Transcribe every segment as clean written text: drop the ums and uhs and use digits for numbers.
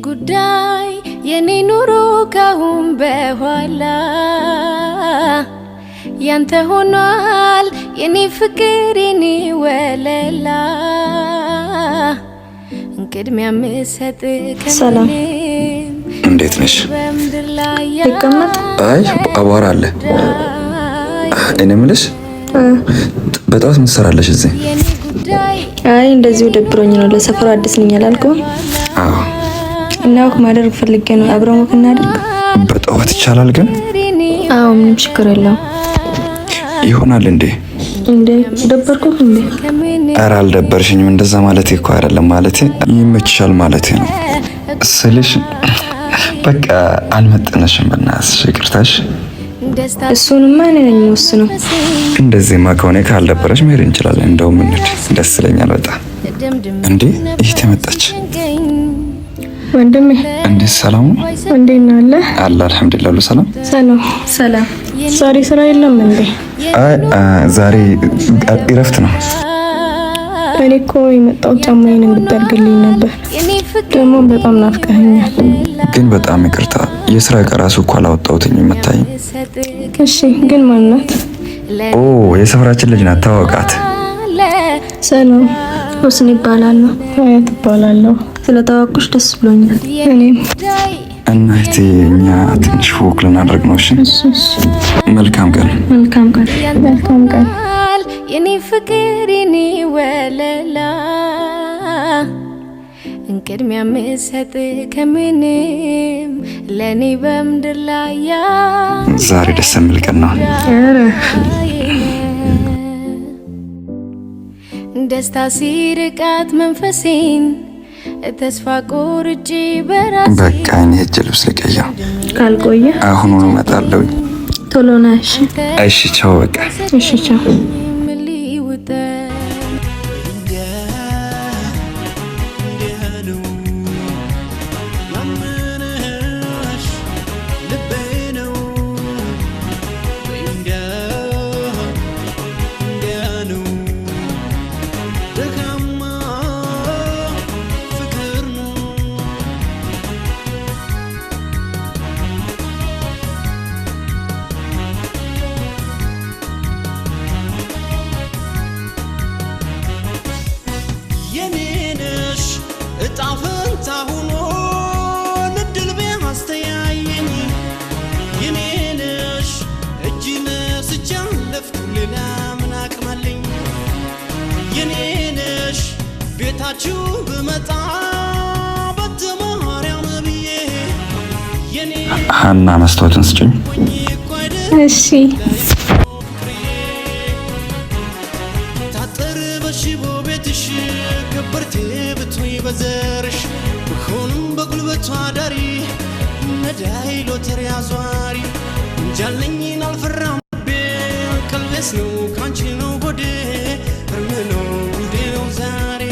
ጉዳይ የኔ ኑሮ ካሁን በኋላ ያንተ ሆኗል፣ የኔ ፍቅር የኔ ወለላ፣ ቅድሚያ ምሰጥ ሰላም። ከምንም እንዴት ነሽ? በምድር ላይ ልቀመጥ? አይ፣ አቧራ አለ። እኔ የምልሽ፣ በጠዋት ምን ትሰራለሽ እዚህ? የኔ ጉዳይ። አይ፣ እንደዚሁ ደብሮኝ ነው። ለሰፈሩ አዲስ ነኝ አላልኩም? አዎ። እና walk ማድረግ ፈልጌ ነው። አብረን walk እናድርግ? በጠዋት ይቻላል ግን? አዎ፣ ምንም ችግር የለውም። ይሆናል እንዴ? እንዴ፣ ደበርኩህ እንዴ? ኧረ አልደበርሽኝም። እንደዛ ማለት እኮ አይደለም። ማለቴ ይመችሻል ማለቴ ነው ስልሽ በቃ አልመጠነሽም። በእናትሽ ይቅርታሽ። ደስታ እሱንማ እኔ ነኝ የምወስነው። እንደዚህማ ከሆነ ካልደበረሽ መሄድ እንችላለን። እንደውም እንሂድ፣ ደስ ይለኛል በጣም። እንዴ፣ ይህ ተመጣች። ወንድሜ። እንዴት፣ ሰላም ነው? እንዴት ነህ አለ? አለ፣ አልሐምዱሊላህ፣ ሁሉ ሰላም። ሰላም። ሰላም። ዛሬ ስራ የለም እንዴ? አይ፣ ዛሬ እረፍት ነው። እኔ እኮ የመጣሁት ጫማዬን እንድጠርግልኝ ነበር። የኔ ፍቅር። ደግሞ በጣም ናፍቀኸኛል። ግን በጣም ይቅርታ፣ የስራ ዕቃ ራሱ እኮ አላወጣሁትኝ። መታኝ። እሺ፣ ግን ማናት? ኦ፣ የሰፈራችን ልጅ ናት፣ ታወቃት። ሰላም። ሁስን ይባላል። አያት እባላለሁ። ስለተዋወቅኩሽ ደስ ብሎኛል። እኔም። እና እህቴ፣ እኛ ትንሽ walk ልናደርግ ነው። እሺ፣ እሺ እሺ። መልካም ቀን። መልካም ቀን። መልካም ቀን። የኔ ፍቅር የኔ ወለላ፣ ቅድሚያ ምሰጥ ከምንም ለኔ በምድር ላይ ዛሬ ደስ የሚል ቀን ነው። ኧረ። ደስታ ሲርቃት መንፈሴን ተስፋ ቆርጬ በራሴ። በቃ እኔ ሄጄ ልብስ ልቀይር። ካልቆየ አሁኑኑ እመጣለሁ። ቶሎ ና እሺ። እሺ፣ ቻው። በቃ። እሺ፣ ቻው። ሊውጠኝ። እንዲህ ነው ያመነሽ ልቤ ነው፣ እንዲያ እንዲያ ነው፣ ደካማ ፍቅር ነው። የኔ ነሽ፣ እጣ ፈንታ ሆኖ እድል ቢያስተያየኝ፣ የኔ ነሽ፣ እጅ ነስቼ አለፍኩ፣ ሌላ ምን አቅም አለኝ? የኔ ነሽ፣ ቤታችሁ ብመጣ በተማርያም ብዬ የኔ ሀና፣ መስታወቱን ስጭኝ። እኮ አይደል? እሺ። ታጠር በሽቦ ቤትሽ፣ ከበርቴ ብትሆኝ በዘርሽ፣ ብሆንም በጉልበቷ ዳሪ፣ ነዳይ ሎተሪ አዟሪ፣ እንጃለኝን አልፈራም ልቤ፣ ቀልቤስ ነው ካንቺ ነው ጎዴ፣ እርም ነው እንዴ ነው ዛሬ፣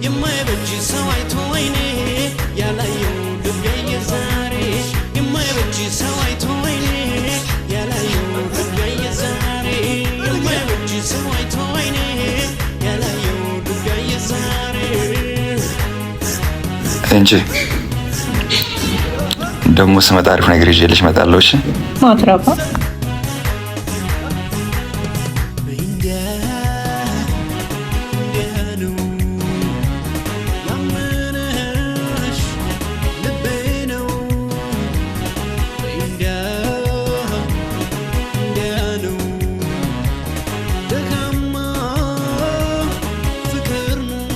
የማይበጅ ሰው አይቶ አይኔ ያላየው ልቤ ያየ ዛሬ፣ የማይበጅ ሰው አይቶ አይኔ ያላየው ልቤ ያየ ዛሬ፣ የማይበጅ ሰው አይቶ አይኔ ያላየው ልቤ ያየ ዛሬ። እንጂ ደግሞ ስመጣ አሪፍ ነገር ይዤልሽ እመጣለሁ። እሺ። ማትረባ። እንዲያ እንዲያ ነው ያመነሽ ልቤ ነው፣ እንዲያ እንዲያ ነው፣ ደካማ ፍቅር ነው።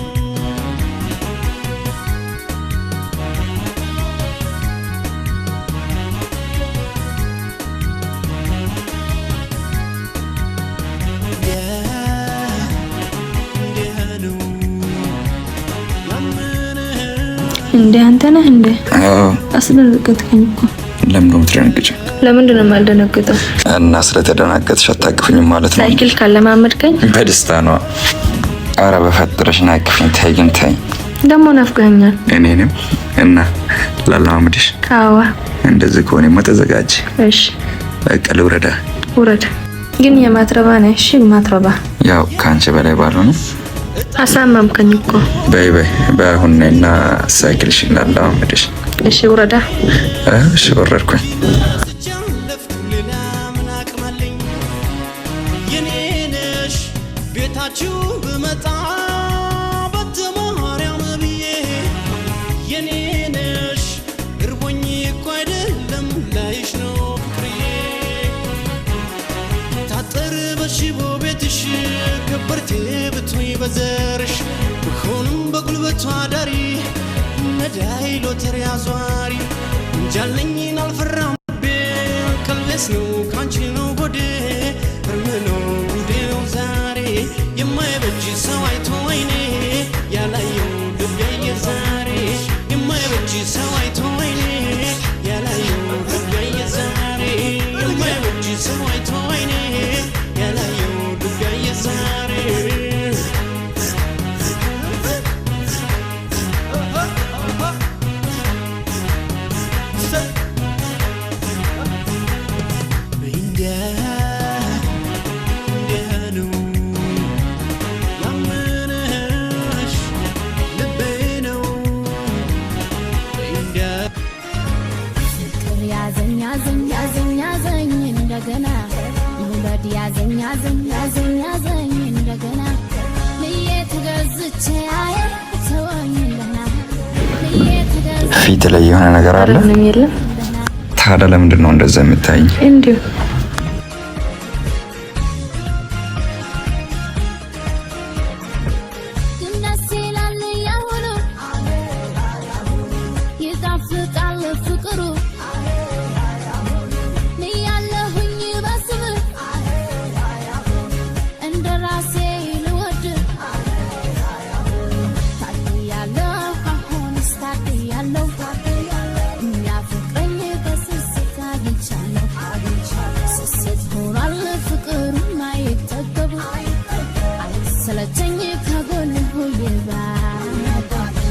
እንዲያ እንዲያ ነው ያመነሽ። እንዴ፣ አንተ ነህ እንዴ? አዎ። አስደነገጥከኝ እኮ። ለምን ነው የምትደነግጪው? ለምንድን ነው የማልደነግጠው? እና ስለተደናገጥሽ አታቅፍኝም ማለት ነው? ሳይክል ካለማመድከኝ። በደስታ ነዋ። አረ በፈጠረሽ ና አቅፊኝ። ተይ ግን ተይ። ደግሞ ናፍቀኸኛል። እኔንም እና ላላማምድሽ። አዋ። እንደዚህ ከሆነማ ተዘጋጅ። እሺ። በቃ ልውረዳ። ውረድ። ግን የማትረባ ነህ። እሺ፣ ማትረባ። ያው ከአንቺ በላይ ባልሆንም። አሳመምከኝ እኮ። በይ በይ በይ፣ አሁን ነይና ሳይክልሽን ላላማምድሽ። እሺ ውረዳ። እሺ ወረድኩኝ። ሌላ ምን አቅም አለኝ? የኔ ነሽ ቤታችሁ ብመጣ በተማርያም ብዬ የኔ ነሽ እርቦኝ እኮ አይደለም ላይሽ ነው ፍቅርዬ ታጠር በሽቦ ቤትሽ ከበርቴ ብትሆኝ በዘርሽ ብሆንም በጉልበቷ ዳሪ ነዳይ ሎተሪ አዟሪ እንጃለኝን አልፈራም ልቤ ቀለስ ነው ካንቺ ነው ጎዴ እርም ነው ጉዴ ነው ዛሬ የማይበጅ ሰው አይቶ አይኔ ያላየው ልቤ ያየ ዛሬ የማይበጅ ሰው አይቶ አይኔ ያላየው ልቤ ያየ ዛሬ የማይበጅ ሰው አይቶ አይኔ ያላየው ልቤ ያየ ዛሬ። እንዲያ እንዲያ ነው ያመነሽ ልቤ ነው እንዲያ። ፍቅር ያዘኝ ያዘኝ ያዘኝ ያዘኝ እንደገና መውደድ ያዘኝ ያዘኝ ያዘኝ ያዘኝ እንደገና ምዬ ተገዝቼ አይ ተወኝ እንደና ምዬ ተገዝቼ ፊት ላይ የሆነ ነገር ኧረ አለ። ምንም የለም። ታዲያ ለምንድን ነው እንደዛ የምታይኝ? እንዲሁ። ግን ደስ ይላል ያሁኑ ይጣፍጣል ፍቅሩ ምያለሁኝ በስም እንደ ራሴ ልወድ ታድያለሁ አሁንስ ታድያለሁ የሚያፈቅረኝ በስስት አግኝቻለሁ ስስት ሆኗል ፍቅሩም አይጠገቡ አይሰለቸኝ ከጎን ሁይባ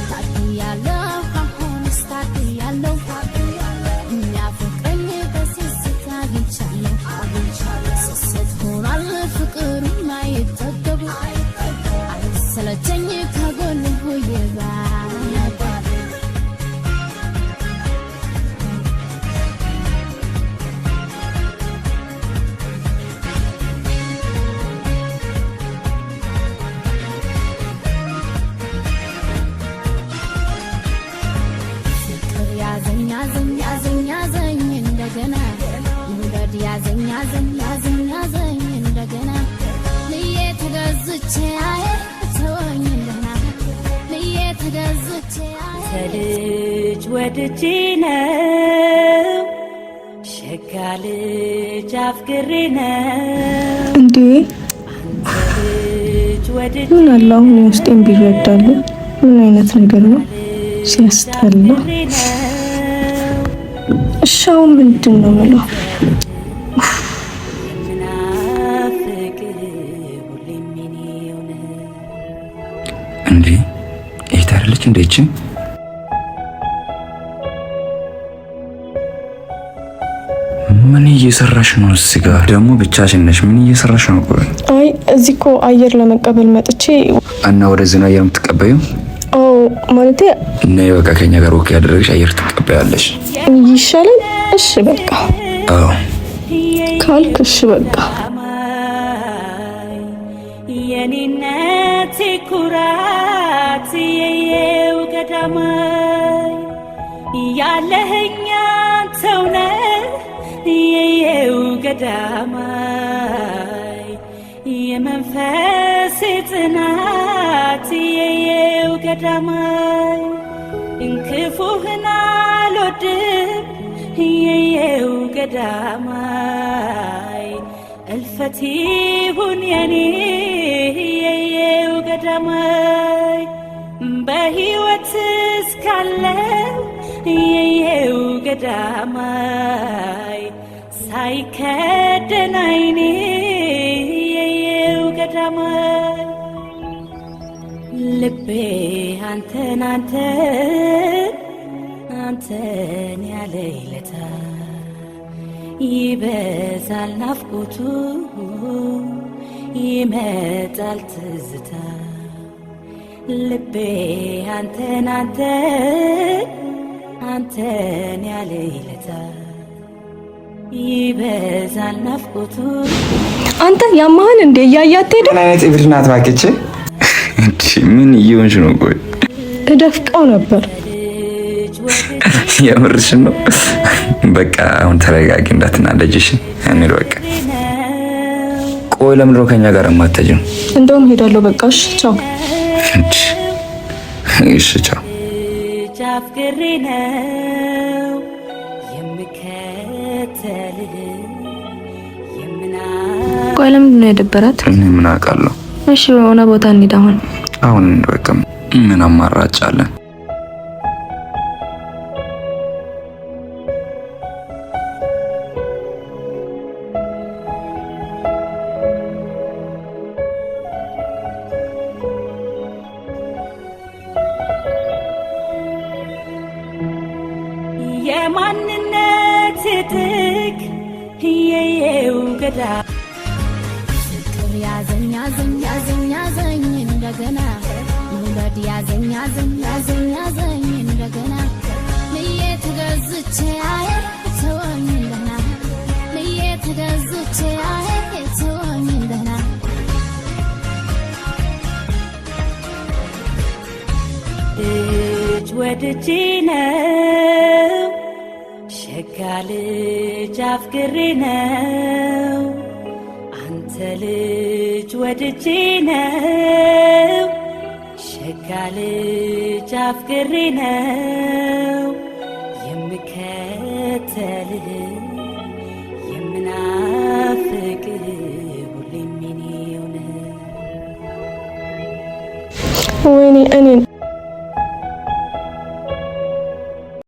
ታድያለሁ አሁንስ ታድያለሁ የሚያፈቅረኝ በስስት አግኝቻለሁ ስስት ሆኗል ፍቅሩም አይጠገቡ አይሰለቸኝ ከጎን ሁይባ። ፍቅር ያዘኝ ያዘኝ ያዘኝ ያዘኝ እንደገና መውደድ ያዘኝ ያዘኝ ያዘኝ ያዘኝ እንደገና ምዬ ተገዝቼ አይ ተወኝ እንደና ምዬ ተገዝቼ አይ ልጅ ወድጄ ነው ሸጋ ልጅ አፍቅሬ ነው እንዴ ልጅ ወድጄ ምን አለ አሁን የውስጤን ቢረዳሉ። ምን አይነት ነገር ነው ሲያስጠላ። ነው። እሺ አሁን ምንድን ነው የምለው? የምናፍቅ ሁሌም የኔው ነህ። እንዴ ይሄ አይደለች እንዴ ይቺ? ምን እየሰራሽ ነው? እዚህ ጋር ደግሞ ብቻሽን ነሽ። ምን እየሰራሽ ነው? ቆይ አይ እዚህ እኮ አየር ለመቀበል መጥቼ። እና ወደዚህ ነው አየር የምትቀበዩ? ኦ ማለቴ ነይ በቃ ከኛ ጋር walk ያደረግሽ አየር ትቀበያለሽ። ይሻላል። እሺ በቃ አዎ ካልክ እሺ በቃ። የኔነት ኩራት የየው ገዳማይ ያለህኛ ተውነ የየው ገዳማይ የመንፈስ ጽናት የየው ገዳማይ እንክፉህን አልወድም የየው ገዳማይ እልፈት ይሁን የኔ የየው ገዳማይ በሕይወት እስካለ የየው ገዳማይ ሳይከደን አይኔ የየው ገዳማይ ልቤ አንተን አንተን አንተን ያለ ይለታ ይበዛል ናፍቆቱ ይመጣል ትዝታ ልቤ አንተን አንተን አንተን ያለ ይለታ ይበዛል ናፍቆቱ። አንተ ያማህን እንዴ? እያያት ሄደ። ምን አይነት እብድ ናት እባክህ! እንቺ ምን እየሆንሽ ነው? ቆይ እደፍቀው ነበር። ልጅ ወድጄ የምርሽን ነው? በቃ አሁን ተረጋጊ፣ እንዳትናደጂ እሺ? እንሂድ በቃ። ነው። ቆይ ለምንድን ነው ከኛ ጋር የማትሄጂው? እንደውም ሄዳለሁ። በቃ እሺ፣ ቻው። እንቺ እሺ፣ ቻው። ልጅ አፍቅሬ ነው የምከተልህ የምና ቆይ ለምንድን ነው የደበራት? እኔ ምን አውቃለሁ? እሺ የሆነ ቦታ እንሂድ አሁን። አሁን በቃ ምን አማራጭ አለን? የማንነት ጥግ የየው ገዳ ፍቅር ያዘኝ ያዘኝ ያዘኝ ያዘኝ እንደገና፣ መውደድ ያዘኝ ያዘኝ ያዘኝ ያዘኝ እንደገና፣ ምዬ ተገዝቼ አይ ተወኝ እንደና፣ ምዬ ተገዝቼ አይ ተወኝ እንደና። ልጅ ወድጄ ነው ሸጋ ልጅ አፍቅሬ ነው አንተ ልጅ ወድጄ ነው ሸጋ ልጅ አፍቅሬ ነው የምከተልህ የምናፍቅህ ሁሌም የኔው ነህ። ወይኔ እኔን